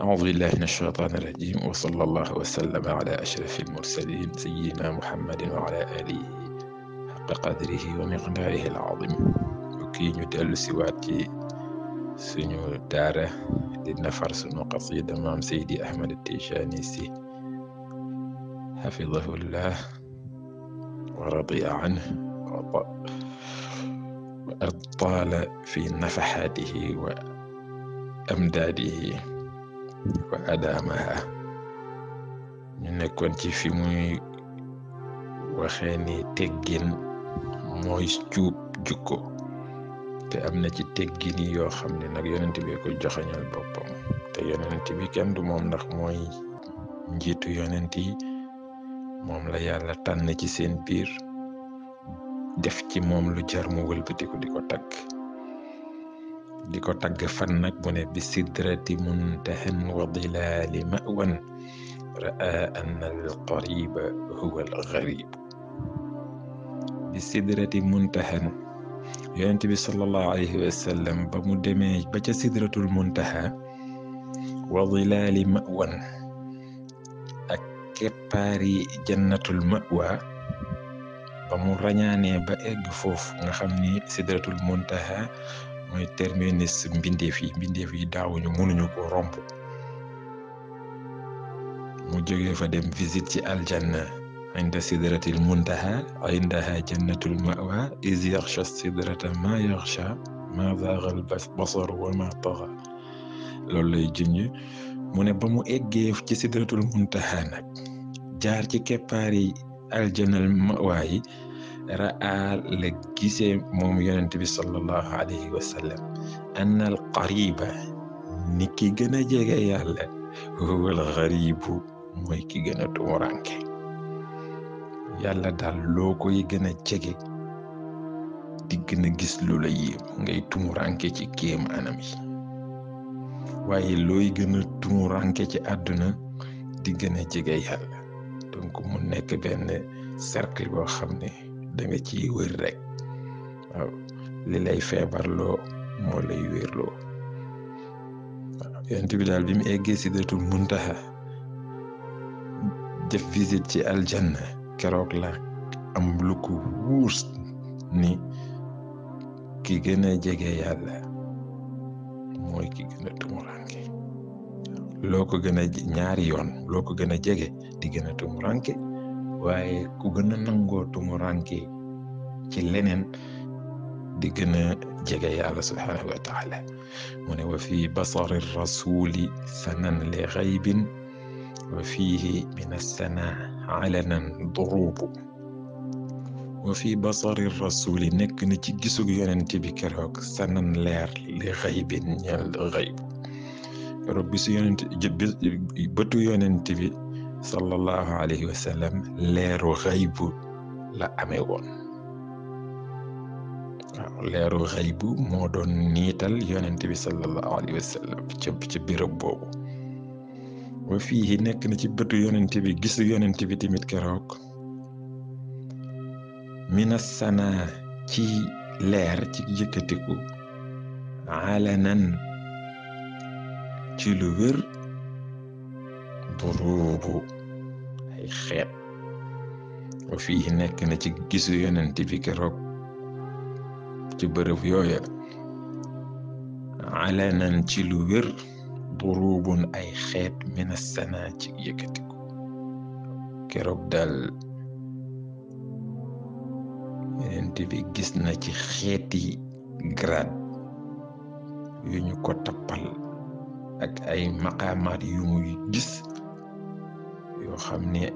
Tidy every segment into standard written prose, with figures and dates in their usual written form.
أعوذ بالله من الشيطان الرجيم وصلى الله وسلم على أشرف المرسلين سيدنا محمد وعلى آله حق قدره ومقداره العظيم kii ñu dellu si waat ci suñu daara di nafar sunu qasida maam Seydi Ahmad Tijaani Si xafidahullah wa radiya anhu wa atala fi nafaxaatihi wa amdaadihi wa adaamaha. ñu nekkoon ci fi muy waxee ni teggin mooy cuub jukko te am na ci teggin yi yoo xam ne nag yonent bi ko joxañal boppam te yonent bi kenn du moom ndax mooy njiitu yonent yi moom la yàlla tànn ci seen biir def ci moom lu jar mu wëlbatiku di ko tagg fan nag mu ne bi sidrati muntahan wa dilaali mawan ra'a anna al-qariba huwa al-gharib. bi sidrati muntahan yonent bi sallallahu alayhi wa sallam ba mu demee ba ca sidratul muntaha wa dilaali mawan ak keppaari jannatul mawa ba mu rañaanee ba egg foofu nga xam ni sidratul muntaha mooy terminus mbindeef yi daawuñu mënuñu ko romb mu jógee fa dem visite ci aljanna inda sidratil muntaha indaha jannatul mawa iz yaxsha sidrata ma yaxsha ma zaagal basar wa ma taxa. loolu lay junj mu ne ba mu eggee ci sidratul muntaha nag jaar ci keppaari aljannal mawa yi ra'a la gisee moom yonent bi sallallahu alayhi wa sallam anna al qariba ni ki gën a jege yàlla huwa al garibu mooy ki gën a tumuranke. yàlla daal loo koy gën a jege di gën a gis lu la yéem ngay tumuranke ci kéem anam yi waaye looy gën a tumuranke ci àdduna di gën a jege yàlla. donc mu nekk benn cercle boo xam ne da nga ciy wër rek waaw li lay feebarloo moo lay wérloo. waaw yonent bi daal bi mu eggee sidratul muntaha def visite ci aljanna keroog la am lu ko wuus ni ki gën a jege yàlla mooy ki gën a tumuranke. loo ko gën a ñaari yoon loo ko gën a jege di gën a tumuranke waaye ku gën a nangoo tumuranke ci leneen di gën a jege yàlla subhaanahu wa taala. mu ne wa fi basari rasuli sanan li xaybin wa fiihi min assana alanan durubu. wa fi basari rasuli nekk na ci gisug yonent bi keroog sanan leer li xaybin ñeel xayb. keroog bisu yonent bëtu yonent bi sallallahu alayhi wa sallam leeru xaybu la amee woon. waaw leeru xaybu moo doon niital yonent bi sallallahu alayhi wa sallam ci béréb boobu. wa fii nekk na ci bëtu yonent bi gisu yonent bi tamit keroog mina sana ci leer ci yëkkatiku alanan ci lu wér duruubu ay xeet. wa fii nekk na ci gisu yonent bi keroog ci bërëb yooya alanan ci lu wér duruubun ay xeet mina sana ci yëkkatiku. keroog daal yonent bi gis na ci xeeti grade yu ñu ko tappal ak ay maqaamaat yu muy gis yoo xam ne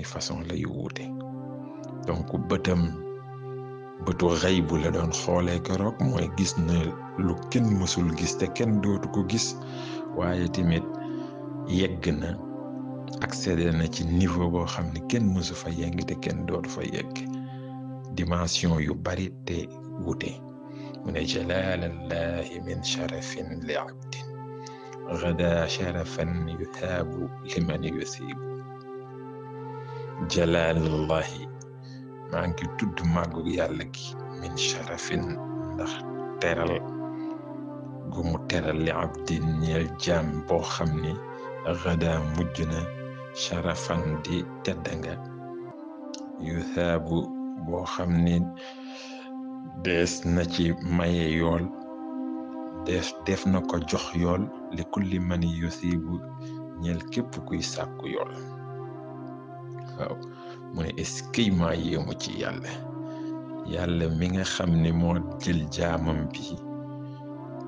façon lay wuute. donc bëtu xaybu la doon xoolee keroog mooy gis na lu kenn mësul gis te kenn dootu ko gis waaye tamit yegg na accéder na ci niveau boo xam ne kenn mësu fa yegg te kenn dootu fa yegg dimension yu bari te wuute. mu ne jalaalallahi min sharafin li abdin gada sharafan yuhaabu liman yusibu. jalaalallahi maa ngi tudd màggu yàlla gi min sharafin ndax teral gu mu teral li abdin ñeel jaam boo xam ni gada mujj na sharafan di teddanga yu thaabu boo xam ni dees na ci maye yool def na ko jox yool li kulli man yusibu ñeel képp kuy sàkku yool. waaw mu ne eskay maa yéemu ci yàlla mi nga xam ni moo jël jaamam bi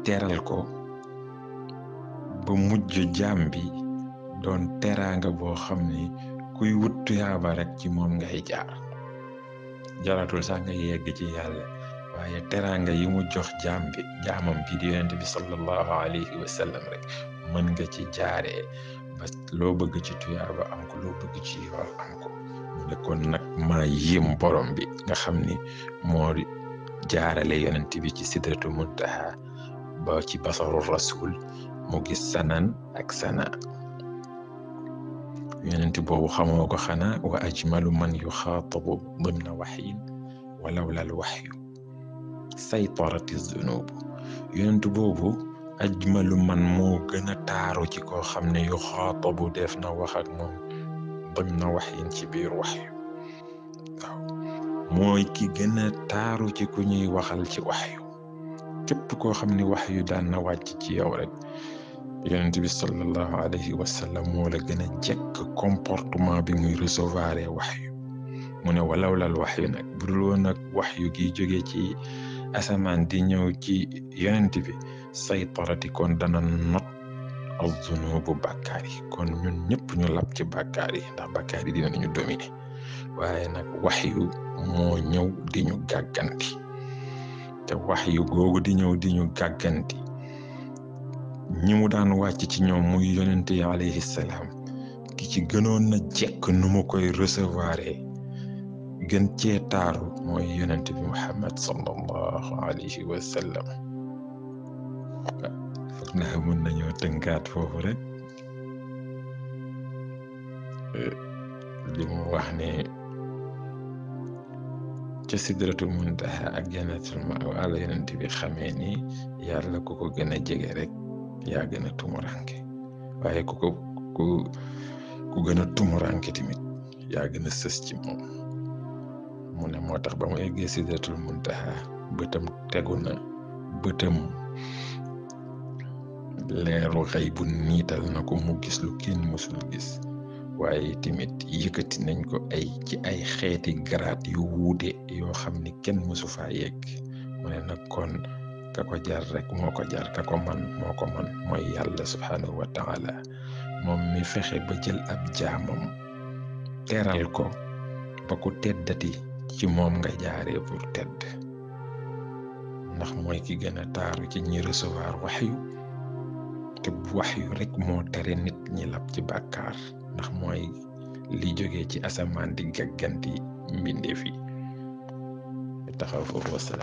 teral ko ba mujj jaam bi doon teraanga boo xam ni kuy wut tuyaaba rek ci moom ngay jaratul sax nga yegg ci yàlla waaye teraanga yi mu jox jaamam bi di yonent bi sallallahu alayhi wa sallam rek mën nga ci jaaree ba loo bëgg ci tuyaaba am ko loo bëgg ci yool am ko. mu ne kon nag maa yéem borom bi nga xam ni moo jaarale yonent bi ci sidratul muntaha ba ci basaru rasul mu gis sanan ak sana. yonent boobu xamoo ko xanaa wa ajmalu man yuxaatabu dimna waxyin walawla al waxyu saytarati zunub. yonent boobu ajmalu man moo gën a taaru ci koo xam ne yuxaatabu def na wax ak moom dimna waxyin ci biir waxyu. waaw mooy ki gën a taaru ci ku ñuy waxal ci waxyu. képp koo xam ne waxyu daan na wàcc ci yow rek yonent bi sallallahu alayhi wa sallam moo la gën a jekk comportement bi muy recevoir waxyu. mu ne walawlal waxyu nag bu dul woon nag waxyu gi jóge ci asamaan di ñëw ci yonent bi saytarati kon dana not az-zunubu bàkkaar yi kon ñun ñëpp ñu lab ci bàkkaar yi ndax bàkkaar yi dinañu dominer. waaye nag waxyu moo ñëw di ñu gàgganti te waxyu googu di ñëw di ñu gàgganti ñi mu daan wàcc ci ñoom muy yonent yi alayhi salaam ki ci gënoon na jekk nu mu koy recevoir gën cee taaru mooy yonent bi Muhammad sallallahu alayhi wa sallam. foog naa mën nañoo tënkaat foofu rek li mu wax ne ca sidratul muntaha ak jannatul ma'wa la yonent bi xamee ni yàlla ku ko gën a jege rek yaa gën a tumuranke waaye ku gën a tumuranke tamit yaa gën a sës ci moom. mu ne moo tax ba mu eggee sidratul muntaha bëtam tegu na bëtam leeru xëy bu niital na ko mu gis lu kenn mësul gis. waaye tamit yëkkati nañ ko ci ay xeeti garaat yu wuute yoo xam ni kenn mësu faa yegg. mu ne nag kon ka ko jar rek moo ko jar ka ko man moo ko man mooy yàlla subhanahu wa taala moom mi fexe ba jël ab jaamam teral ko ba ku teddati ci moom nga jaaree pour tedd ndax mooy ki gën a taaru ci ñi recevoir waxyu te waxyu rek moo tere nit ñi lab ci bàkkaar ndax mooy li jógee ci asamaan di gàgganti mbindeef yi taxaw foofu wasalaam.